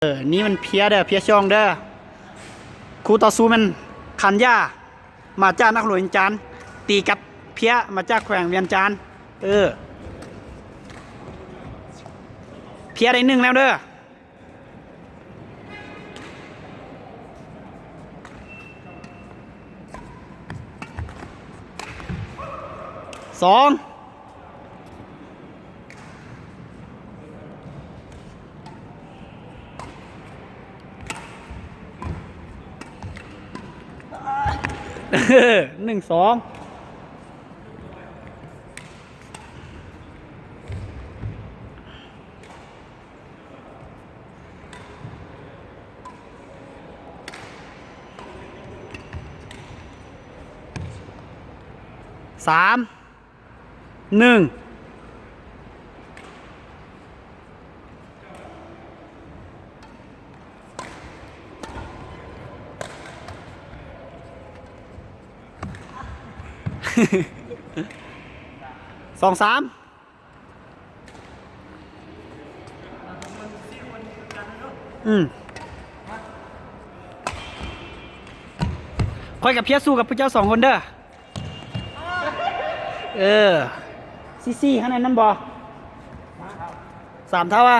ເອີ ນີ້ມັນເພຍເດີ ເພຍຊ່ອງເດີ. ຄູ່ຕໍ່ສູ້ແມ່ນຂັນຢາ ມາຈາກນະຄອນຫຼວງວຽງຈັນ ຕີກັບເພຍມາຈາກແຂວງວຽງຈັນ. ເອີ ເພຍໄດ້ໜຶ່ງແລ້ວເດີ. ສອງ ໜຶ່ງສອງ. ສາມ ໜຶ່ງ. ສອງ ສາມ. ອືມ ຂ້ອຍກັບເພຍສູ້ກັບພວກເຈົ້າສອງຄົນເດີ. ເອີ ສີ່ສີ່ ຫັ້ນນະ ນຳບໍ່? ສາມເທົ່າອະ.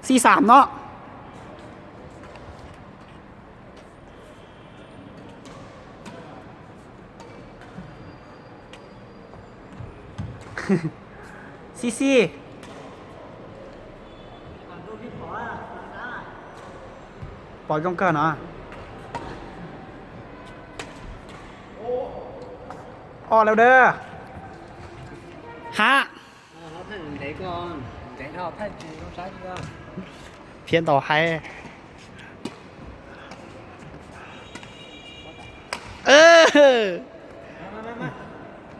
ສີ່ສາມເນາະ. ສີ່ສີ່ ປອຍກອງເກີນເນາະ. ອອກແລ້ວເດີ. ຫ້າ ພຽນຕໍ່ໃຫ້ ເອີ.